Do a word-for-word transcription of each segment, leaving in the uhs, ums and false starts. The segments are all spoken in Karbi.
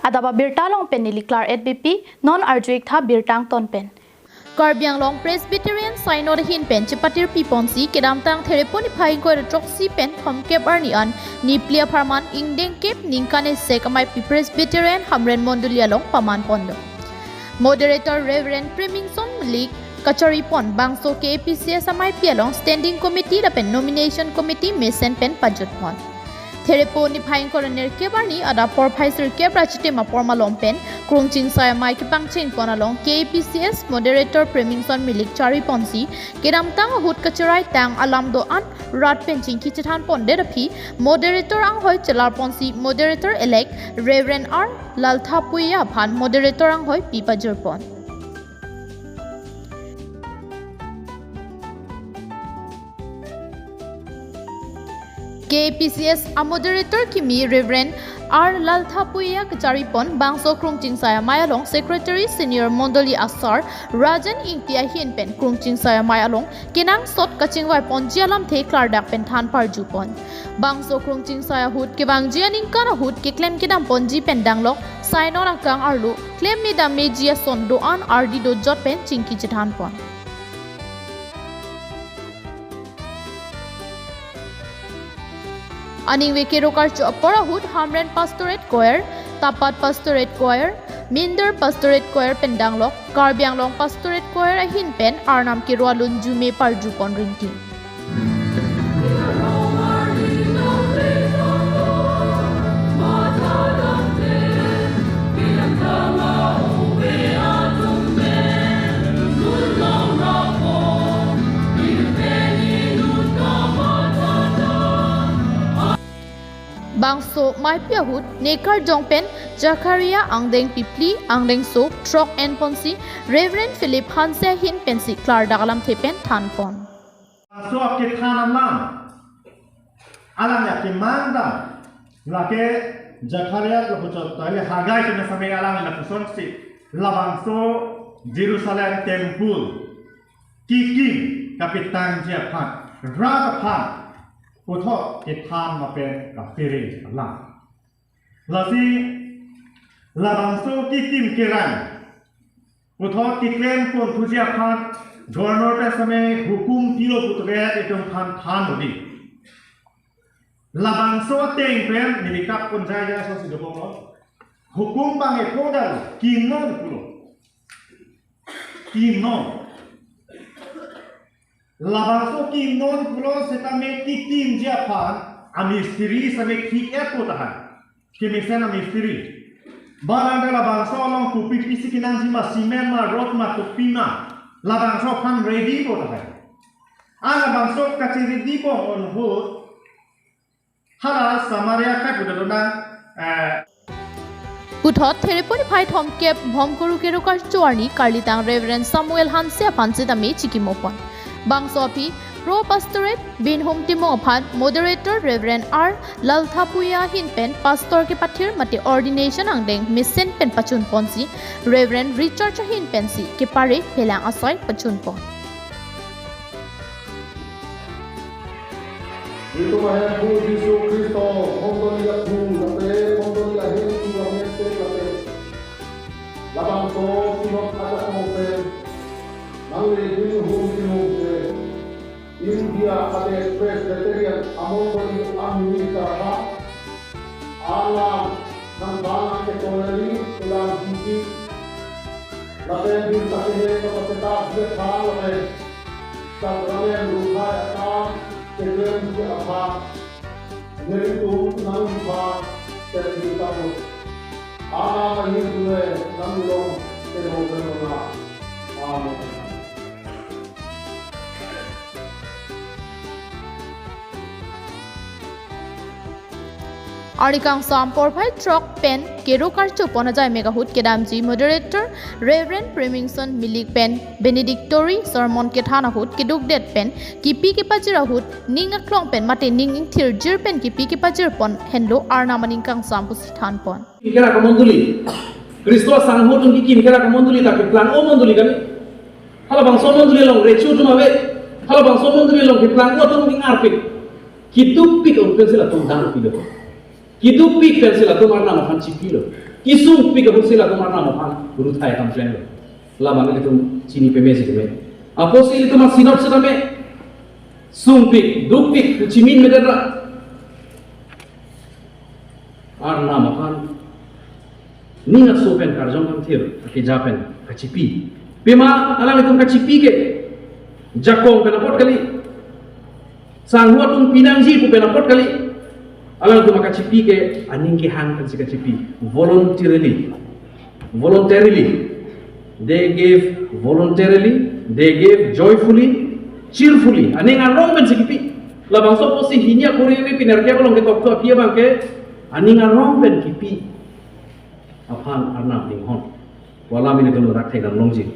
Adap abirta along pen neli Claret Beypi, non arju-ik tha birta angton pen. Karbi Anglong Presbyterian Synod ahin pen chepatirpi ponsi kedamtang Therepo niphai ingkoi ra throksi pen thomkep arni an Nipli apharman ingdengkep ningkan isi ameipi Presbyterian Hamren Mondoli along paman pon do. Moderator Reverend Premingson Milik kachari pon, bangso K A P C S ameipi along Standing Committee lapen Nomination Committee mesen pen pajut pon. Therepo niphai ingkoi ra nerkep arni adap porphai sirkep ra chitim apor malom pen Krungchingsai amei kepangcheng pon along K A P C S Moderator Premingson Milik chari ponsi kedamtang ahut kacherai tang alam do-an rat pen chingki chethan pondet aphi Moderator anghoi chelar ponsi Moderator Elect Reverend R Laltha Puya aphan Moderator anghoi pi pajir pon. K A P C S a Moderator kimi Reverend R Laltha Puya kachari pon, bangso Krungchingsai amei along Secretary Senior Mondoli asar Rajan Ingti ahin pen Krungchingsai amei along kenangsot kachingvai ponji alamthe klardak pen than parju pon. Bangso Krungchingsai ahut kevangji aningkan ahut keklem kedam ponji pen danglok Synod akang arlo klem me dam meji ason do-an ardi dojot pen chingki chethan pon. Aningve kero karcho apor ahut Hamren Pastorate Choir, Tapat Pastorate Choir, Minder Pastorate Choir pen danglok Karbi Anglong Pastorate Choir ahin pen Arnam kero alun jume parju pon ringti. Bangso meipi ahut ne karjong pen Zakaria angdengpi phli angdengso throk en ponsi Reverend Philip Hanse ahin pensi klardak alamthe pen than pon. Laso akethan alam alang ya kemang dam, lake Zakaria lapuchot tali Hagai kena sampai alang lapusonsi labangso Jerusalem temple kikim kapetangji aphan, rat aphan puthot kethan lapen kaphere alam. Lasi labangso kikim kerang puthot keklem pon thuji aphan Governor pen sampai hukum pilo putre itum aphan than dodi. Labangso ateng pen neli kap pon jai jai asosi dobom lo. Hukum bang epo dal kimnon pulo. Kimnon. Labangso kimnon pulo setame kikimji aphan amistri setame ki-et po tahai. Kemesen amistri. Barang da labangso along kopi pisi kenangji ma, cement ma, rod ma, kopi ma, labangso aphan ready po tahai. An labangso kachi ready po on ahut hala Samaria akhai puta dona, eh, Puthot Therepo niphai thomkep Bhomkuru kero karcho arni karlitang Reverend Samuel Hanse aphan sitame chikimo pon. Bangso aphi Pro Pastorate Binhum Timung aphan Moderator Reverend R Laltha Puya ahin pen Pastor kepathir mate ordination angdeng mesen pen pachun ponsi Reverend Richard ahin pensi kepare phelang asoi pachun pon. Itum ahem pu Jisu Khristo, mondoli aphu, lapen mondoli ahem pu amen pen lapen labangso Synod ajakong pen nangli Binhum Timung ke India adet Presbyterian amondoli aminister ha alam nangphan nangketoyari kelang tingki lapen birta kehek kapaseta biak tha lapen sakramen ruhai akam keklemji aphan nelitum nangphan tet birta lo. Amen. Amen. Arni kangsam porphai throk pen kero karcho pon ajai mek ahut kedamji Moderator Reverend Premingson Milik pen benedictory sermon kethan ahut kedukdet pen kipi kepajir ahut ning aklong pen mate ning ingthirjir pen kipi kepajir pon henlo Arnam aning kangsam pusi than pon. Kera kamondoli. Khristo asangho atum kikim kera kamondoli ta keplang-o mondoli kami. Halabangso mondoli along recho atum ave. Halabangso mondoli along keplang-o atum ning arpik. Kedukpik ong pensi latum dang pilo. Kedukpik pensi latum Arnam aphan chipilo. Kesungpik apotsi latum Arnam aphan ruthai atam klem. Labang ilitum chini peme si teme. Apotsi ilitum a-synod setame sungpik, dukpik, kuchimin medet ra. Arnam aphan ning aso pen karjong kangthir, akeja pen kachipi. Pima alanglitum kachipi ke jakong pen apot kali. Sangho atum pinangji pu pen apot kali. Alangtum akachipi ke aning kehang pensi kachipi. Voluntarily. Voluntarily. They gave voluntarily, they gave joyfully, cheerfully. Aning arong pensi kipi. Labangso apotsi hini akori ave pinerkep along ketokto aphi abang ke aning arong pen kipi aphan Arnam ninghon. Wala mini dun rak thek dam longji.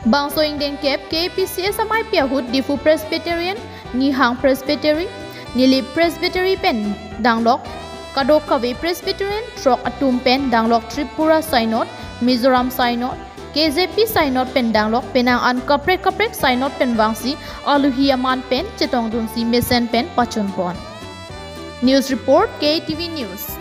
Bangso ingdengkep K P C S amaipi ahut Diphu Presbyterian, Nihang Presbytery, Nilip Presbytery pen danglok, kadokave Presbyterian throk atum pen danglok, Tripura Synod, Mizoram Synod, K J P Synod pen danglok, penang an kaprek kaprek Synod pen vangsi alohi aman pen chetongdunsi mesen pen pachunpon. News report, K T V News.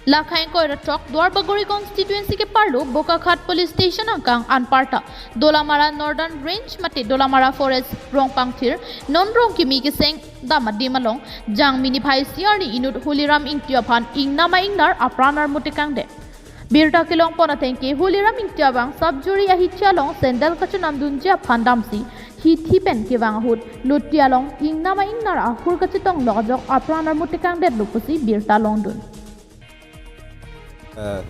Lakhai koi ra throk Duarbagori constituency keparlo Bokakhat Police Station angkang anparta Dolamara Northern Range mate Dolamara Forest Rongpangthir non Rongkimi keseng dam adim along Jangmi niphai sirni inut Holiram Ingti aphan ingnam a-ingnar apran armu tekangdet. Birta kelongpon ateng ke Holiram Ingti abang Sapjuri ahithi along sandal kachenamdunji aphan damsi hithi pen kevang ahut loti along ingnam a-ingnar ahur kachetonglok ajok apran armu tekangdetlo pusi birta longdun. Eh,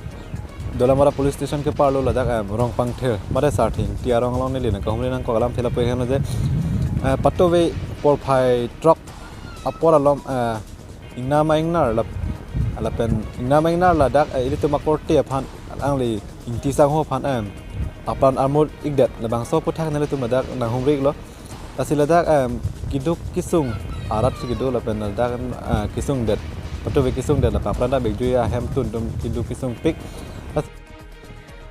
Dolamara Police Station keparlo ladak, eh, Rongpangthir mate Sarthe Ingti arong along neli nangkahumri nangkok alamthe lapu-an henlo je, eh, patove porphai throk apor alom, eh, ingnam a-ingnar lap-, lapen ingnam a-ingnar ladak, eh, ilitum akorte aphan, alangli Ingti sangho aphan, em, apran armu ikdet labangso aputhak nelitum ladak nanghumri-iklo. Lasi ladak, em, keduk kesung arat si kedo lapen ladak, em, eh, kesungdet, patove kesungdet lapen apran damvekjui ahemtun atum keduk kesungpik. Las-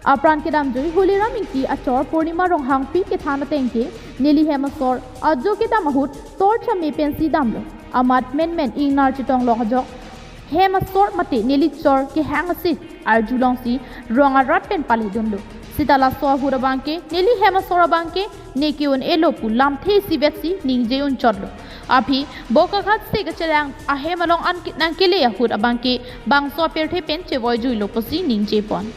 Apran kedamjui Holiram Ingti achor Purnima Ronghangpi kethan ateng ke neli hem asor ajo kedam ahut torch ame pensi damlo. Amat menmen ingnar chetonglok ajok hem asor mate neli chor kehang ase arjulongsi rong arat pen paledunlo. Sita laso ahut abang ke neli hem asor abang ke neke un-elo pu lamthe isivet si ningje unchotlo. Aphi Bokakhat se kachelang ahem along an ki-, nangkele ahut abang ke bangso apirthe pen chevoijuilo pusi ningjepon.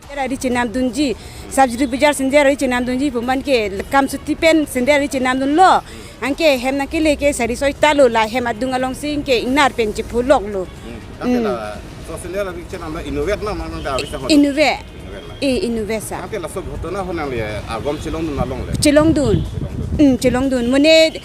Sandal ari chenamdunji, Sapjuri Bazar sandal ari chenamdunji pu man ke kam suti pen sandal ari chenamdunlo. Anke hem nangkele ke sari soi talo, la hem adung alongsi ke ingnar pen chepholoklo. Hmm. Tapi Hmm. laso sandal ari chenam la inutvet ma, ma nang da bisa hon. Inutvet. Inutvet ma. Eh, inutvet sa. Tapi laso ghotona ho nangli agom chelongdun ma longle. Chelongdun. Chelongdun. Hmm, chelongdun. Mane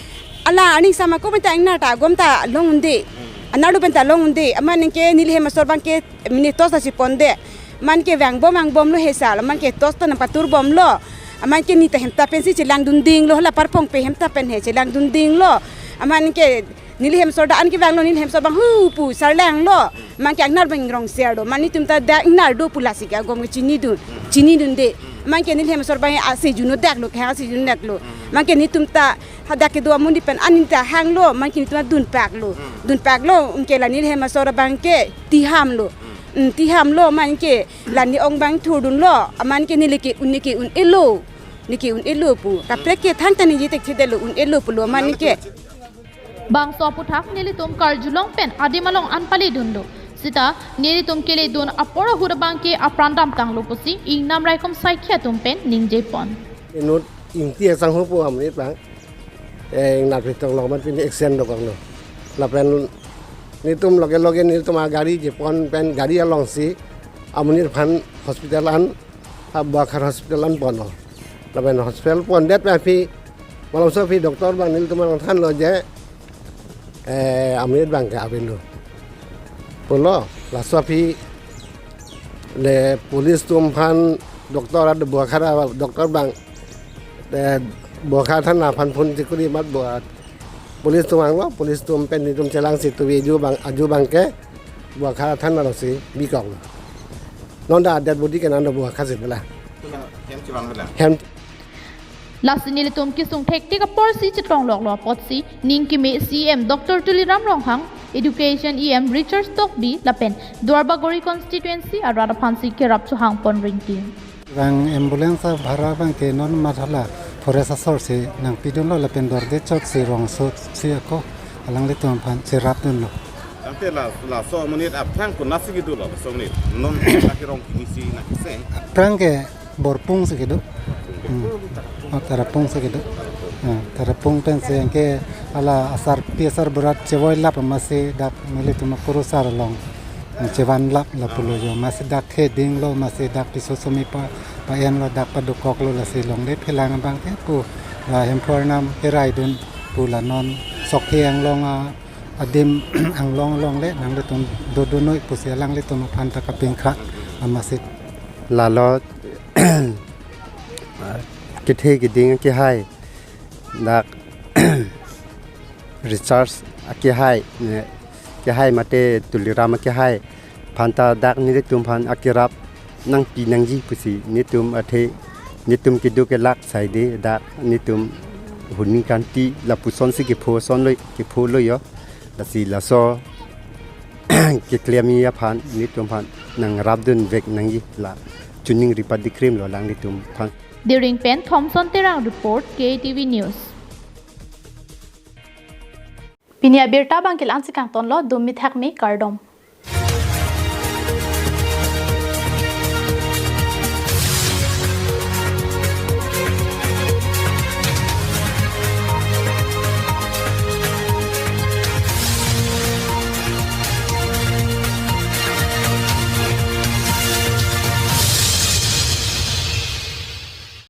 ala aning sama ko pen ta ingnar ta agom ta long un-e. Hmm. Anerlo pen ta long un-e. Amat neke neli hem asor abang ke mini torch ta chepondet. Amat ke vangbom vangbomlo he sal. Amat ke torch ta nangpaturbomlo. Amat ke neta hem ta pensi chelangdundinglo, hala parpong pe hem ta pen he chelangdundinglo. Amat ke neli hem asor dak an kevanglo, neli hem asor abang hu pu sarlanglo. Amat ke ingnar abang rong serlo. Amat netum ta dak ingnar do pu lasi ke agom ke chinidun. Chinidunde. Amat ke neli hem asor abang ase juno daklo, kehang ase juno daklo. Amat ke netum ta hadak kedo amonit pen an neta hanglo, amat ke netum dunpaklo. Dunpaklo, anke la neli hem asor abang ke tihamlo. Hmm, tihamlo, amat ke la ne-ong abang thurdunlo, amat ke neli ke un, neke un-elo. Neke un-elo pu. Kaprek ke thangta ningje thekthedetlo, un-elo pulo amat ke. Bangso aputhak nelitum karjulong pen adim along an paledunlo. Sita nelitum keledun apor ahut abang ke apran damtanglo pusi ingnam raikom saikhi atum pen ningjepon. Inut Ingti asangho pu amonit abang, eh, ingnar chetonglok amat pini accident dokoklo. Lapen netum loge loge netum agari chepon pen gari alongsi amonit aphan hospital an, ha Bokakhat hospital an ponlo. Lapen hospital pondet pen aphi, malomso aphi doctor abang nelitum along thanlo je, eh, amonit abang ke avelo pulo. Laso aphi le police atum aphan doctor at Bokakhat a doctor abang, eh, Bokakhat thana aphan phone chekuri amat Bokakhat police atum vanglo, police atum pen netum chelangsi tuvi aju abang, aju abang ke Buakha than alongsi bikoklo. Non ta dead body ke nangdo Buakha si bela. Hem chevan bela. Hem. Lasi nelitum kesung thektik aporsi chetongloklo apotsi ning keme C E M Doctor Tuliram Ronghang, Education E M Richard Tokbi lapen Duarbagori constituency arat aphansi kerap chohangpon ringting. Bang ambulance abhara abang ke non matha la forest asor si nangpidunlo lapen dorde chot si rongso si ako alanglitum aphan cherapdunlo. Tangte la laso amonit aphrang konatsi kedo lo, laso amonit non lake rong kini si nangkeseng. Aphrang ke Borpung si kedo. Hmm. Oh, Tarapung si kedo. Ah, Tarapung pensi anke ala asarpi asar berat chevoi lap amatsi dak nelitum akurusar along chevan lap lapulo jo, amatsi dak khedinglo, amatsi dak piso somi pa pa-enlo, dak padokoklo, lasi longle phelang abang ke pu la Hemphu Arnam keraidun pu la non Sokhe Anglong a adim Anglong along le nanglitum dodunoi pusi alanglitum aphan ta kapingkha amatsi. Lalo kethe keding kehai dak Richard akehai, eh, kehai mate Tuliram akehai aphan ta dak nelitum aphan akerap nangpi nangji pusi nelitum athe nelitum kedo kelak saide dak nelitum huni kanti lapusonsi kepho sonlo, kepho lo jo. Lasi laso keklem aphan nelitum aphan nangrapdunvek nangji la choningri padikrimlo alanglitum aphan. Dering pen Thomson Terang report, K T V News. Pini abirta abang ke la-ansi kangtonlo, dumi thakmi, kardom.